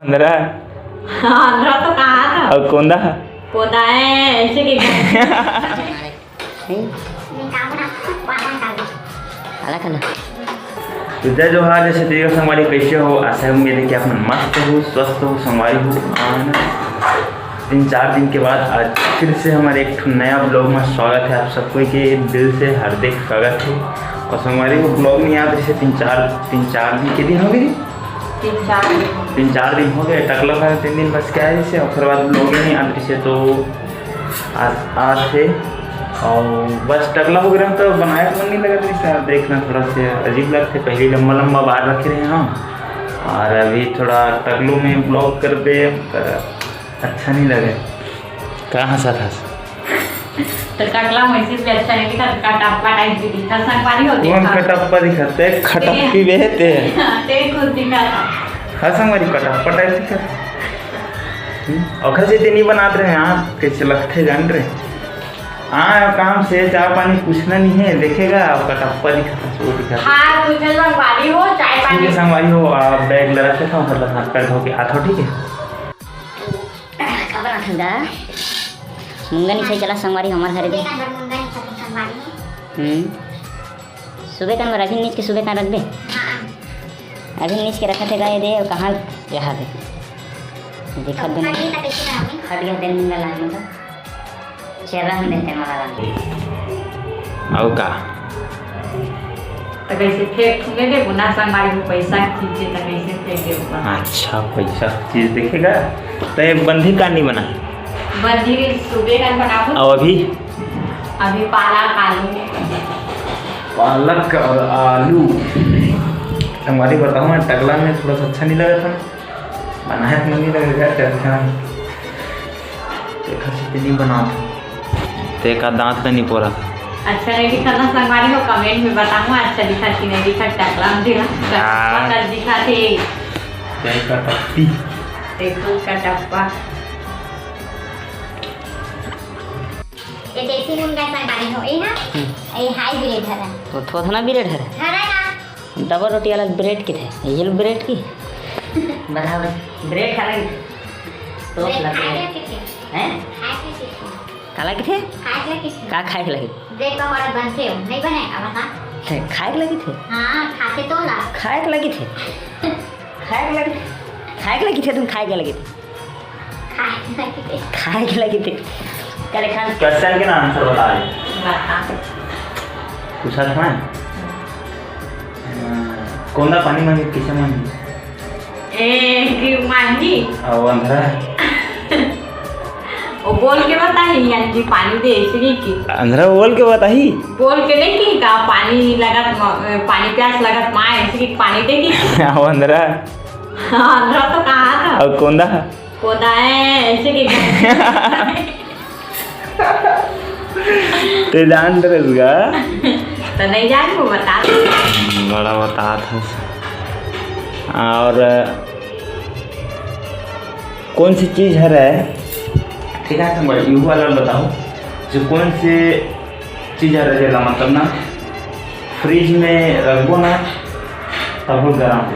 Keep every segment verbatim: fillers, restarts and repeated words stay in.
अंधरा। हाँ, अंधरा तो कहा था। अउ कोंदा? कोंदा है, ऐसे के। काला, काला। तो जय जोहार, जय छत्तीसगढ़ संगवारी, कैसे हो? आशा है, उम्मीद है कि आप मन मस्त हो, स्वस्थ हो संगवारी हो। और तीन चार दिन के बाद आज फिर से हमारे एक ठो नया vlog में स्वागत है। आप सबको के दिल से हार्दिक स्वागत है। और संगवारी हो, vlog नहीं आत रहिसे तीन चार, तीन चार दिन के दिन हो गए, तीन चार दिन। तीन चार दिन हो गए, टकला भर तीन दिन बस क्या है इसे, ओकर बाद vlog नहीं आत रहिसे तो आज, आज से। और बस टकला हो गया तो बनाए मन नहीं लगा रहिसे। देखना थोड़ा से अजीब लगते, पहले लंबा लंबा बाल रखे रहे हम, और अभी थोड़ा टकलू में vlog कर दे, पर अच्छा नहीं लगे। का हंसत हस? तो टकला वैसे भी अच्छा नहीं दिखा, कटप्पा type भी दिखा, संगवारी हो कौन देखा। कटप्पा दिखत हे? खटप्पी बे ते। ते कुछ दिखा था। हाँ संगवारी, कटप्पा type दिखत। हम्म, ओखर से ते नहीं बनात रहे, हाँ, कैसे लगते जान रहे। हाँ, काम से चाय पानी पूछना नहीं है, देखेगा, कटप्पा दिखत हे, वो दिखत हे। हाँ, पूछे संगवारी हो, चाय ठीक है पानी। संगवारी हो, आप bag ला रखे था, मतलब हाथ पैर धो के आत हो, ठीक है? का बनात हन गा? मुंगा निछाई चला संगवारी हमर घरे दे। सुबह कान बर मुंगा निछाई संगवारी हो। हम्म। सुबह कान बर अभी नीच के सुबह कान रखबे? हाँ। अभी नीच के रखत हे गा ये दे, अउ कहाँ यहाँ दे? दिखत तो भी नहीं। फट गई तो कैसे बनाओगे? फट गया दे मुंगा लाग मतलब। चेहरा हम देते हमारा। अउ का? तो कैसे फेंक ठुंगे दे, गुना संगवारी में पैसा खींचे तो कैसे फेंके ऊपर? अच्छा, पैसा चीज देखेगा। तो ये बंधी का नहीं बना? बंधी भी सुबह का बनाबो। और अभी? अभी पालक आलू। पालक और आलू। संगवारी बताओ ना, टकला में थोड़ा सा अच्छा नहीं लगा था। बनाए तो नहीं लगेगा, चल ध्यान। देखा से नहीं बनात। ते का दांत नहीं पोरा। अच्छा नहीं दिखा ना संगवारी हो, comment में बताऊँ, अच्छा दिखा कि नहीं दिखा, टकला में दिखा, हाँ। टकला दिखा थे। ते का टप्पी। देखो का टप्पा। ये देसी मुर्गा संगवारी हो, ये ना? हम्म। ये hybrid हरा। तो थोथना breed हरा? हरा ना। डबल रोटी वाला breed की थे, ये breed की? बराबर। Breed खाना की थे। तो bread खाए के थे। हैं? खाए के थे। काला की थे? खाए के थे। का खाए के लगी? Bread पकौड़ा बनते हो, नहीं बने का बता? थे, खाए के लगी थे? हाँ, खाते तो ला। खाए के लगी थे? खाए के लगी, खाए के लगी थे, तुम खाए के लगी थे? खाए के लगी थे। खाए के लगी थे। करे खान। Question के ना answer बता दे। बता। पूछा था मैं। अ, कौन दा पानी मांगे, किसे मांगे? ए, कि मांगी? अउ अंधरा? वो बोल के बताही, यानी कि पानी दे, इसलिए कि अंधरा बोल के बताही? बोल के नहीं कि का पानी लगत म-, पानी प्यास लगत माय, इसलिए कि पानी दे कि। अउ अंधरा? हाँ, अंधरा तो कहा था। अउ कोंदा? कोंदा है, ऐसे कि। ते जान रहे गा? तो नहीं जान, वो बता दे। बड़ा बतात हस। और कौन सी चीज हरे, ठीक है, तुम यू वाला बताओ, जो कौन सी चीज हरे, जेला मतलब ना fridge में रखबो ना, तब वो गरम हो।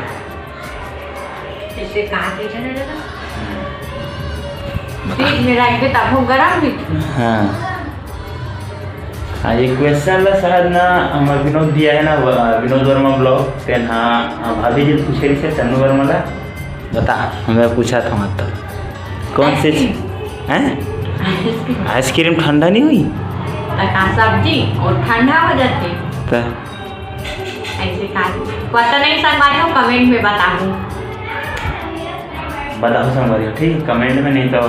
इसे कहा चीज है ना दादा? हम्म। Fridge में रख दे, तब वो गरम भी। हाँ। हाँ, ये question ला शायद ना हमर विनोद दिया है ना, व-, विनोद वर्मा vlog, तेन हाँ, हाँ, भाभी जी पूछे रहिसे चन्नू वर्मा ला। बता, मैं पूछा था मतलब। कौन से ice cream। हैं? Ice cream। Ice cream ठंडा नहीं हुई? तो का सब्जी और ठंडा हो जाते। तो ऐसे खा ली। पता नहीं संगवारी हो, comment में बताहू। बताओ संगवारी हो, ठीक है, comment में नहीं तो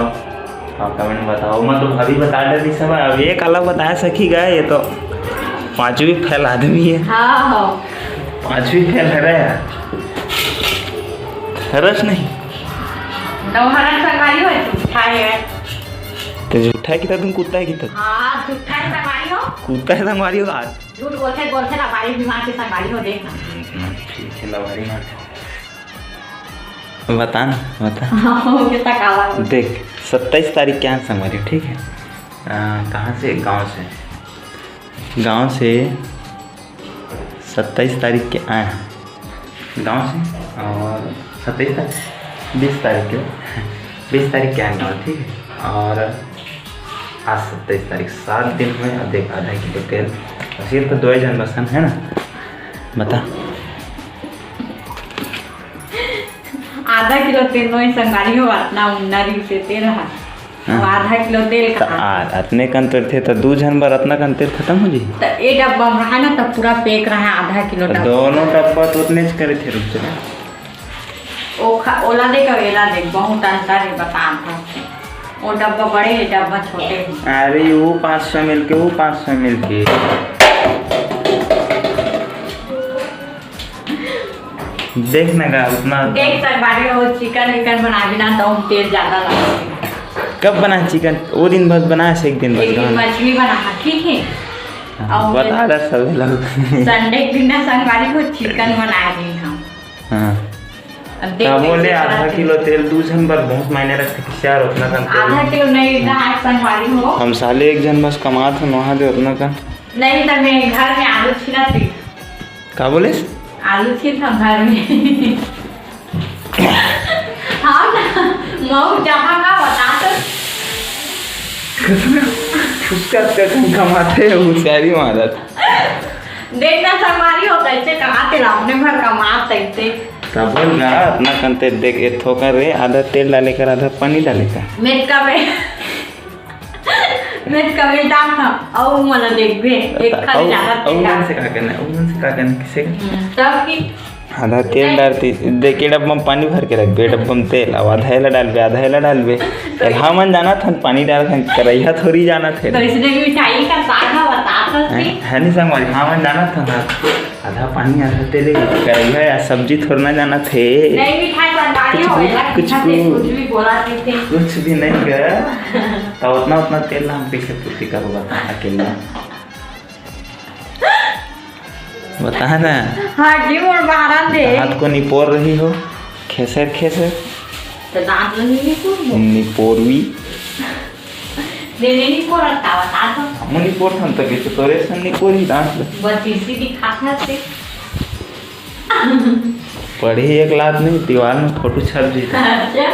आप comment में बताओ। मैं तो अभी बता देती सब, अब ये काला बताया सखी गए, ये तो पांचवी fail आदमी है। हाँ, हाँ। पांचवी fail है रे। रस नहीं। नौहरा संगवारी हो, झूठा है। तो झूठा है कि तुम कुत्ता है कि? हाँ, झूठा है संगवारी हो। कुत्ता है संगवारी हो आज। झूठ बोलते, बोलते ना, हमारे दिमाग के संगवारी हो, देखना। हम्म, ठीक है, लवारी मार। बता ना, बता। हाँ, वो कितना काला हो। देख, सत्ताईस तारीख के आन संगवारी, ठीक है? आ, कहाँ से? गांव से। गांव से सत्ताईस तारीख के आए हैं गांव से, और सत्ताईस तारीख, बीस तारीख के, बीस तारीख के आने वाला, ठीक है। और आज सत्ताईस तारीख, सात दिन हुए। अब देख, आधा किलो तेल, और सिर्फ दो ही जन बसन है ना। बता। आधा किलो तेल नोई संगवारी हो, अतना उन्ना रिहिसे तेल रहा। हाँ। अब आधा किलो तेल त कहाँ? आ, अतने कन तेल थे त दू झन बर अतना कन तेल खतम हो जाही। त ए डब्बा में रहा ना, त पूरा पैक रहा आधा किलो त डब्बा। दोनों डब्बा तो उतने च करे थे, रुक जा। ओ खा-, ओला देख, अब एला देख, बहुत अंतर है, बता था। वो डब्बा बड़े है, डब्बा छोटे है। अरे, वो पाँच सौ मिल के, वो पाँच सौ मिल के। देख ना गा, उतना देख, संगवारी हो, चिकन विकन बनाबे ना, तो हम तेल ज्यादा लगाबे। कब बना चिकन? वो दिन बस बना से, एक दिन बस एक दिन बना। मछली बना, ठीक है? हाँ, और बता रहा सब लोग। संडे के दिन ना, संगवारी हो, चिकन बना रही हम। हाँ। अब देख का बोले, कैसे आधा करत हे। किलो तेल दू झन बर बहुत मायने रखथे कि यार, उतना कन तेल। आधा किलो नहीं, इतना आज संगवारी हो। हम साले एक झन बस कमात हन, वहाँ दे उतना कन। नहीं, तो मैं घर में आलू छीलत रही। का बोले? आलू छील था घर में। हाँ ना, मऊ जहाँ का बता तो। फुसका कन कमाथे, होशियारी मारत। देख ना, संगवारी हो, कैसे कमाथे ला, अपने भर कमात तैसे। तब बोल गा, अपना कन तेल देख, ए थोकन रे, आधा तेल डाले कर, आधा पानी डाले कर। मेत का में, मेत का में डाल था, अउ मोला देखबे, एक खाली अउ, ज्यादा अउ तेल मन डाल। से का करना है, अउ मन से का करना है, किसे का? हम्म, तब की आधा तेल डालती, देख, ए डब्बा में पानी भर के रखबे, ए डब्बा में तेल, अब आधा एला डालबे, आधा एला डालबे। तो तेल हमन जानत हन, पानी डालत हन, करैहा थोड़ी जानत हे। तो इसने मिठाई का साग ना बता सकती। हैं? है नहीं संगवारी, हमन जानत हन, आधा पानी, आधा तेल, करैहा या सब्जी थोड़ी ना जानत हे। नहीं, मिठाई संगवारी कुछ हो, भी, ऐसा कुछ कुछ भी, कुछ भी बोला थे। कुछ भी नहीं कर। तो उतना, उतना तेल हम कैसे पूर्ति करबो, बता, अकेला। बता ना। हाँ जी, मोर बारन दे। हाथ को निपोर रही हो, खेसर खेसर। तो दांत लगी निपोर। निपोरवी। दे दे निपोर, का बता तो। हम निपोर थन तो कैसे तोरे सन निपोर ही दांत ले। बत्तीसी दिखात हस ते। पढ़ी एक लात नहीं, दीवार में फोटो छप जीता। अच्छा।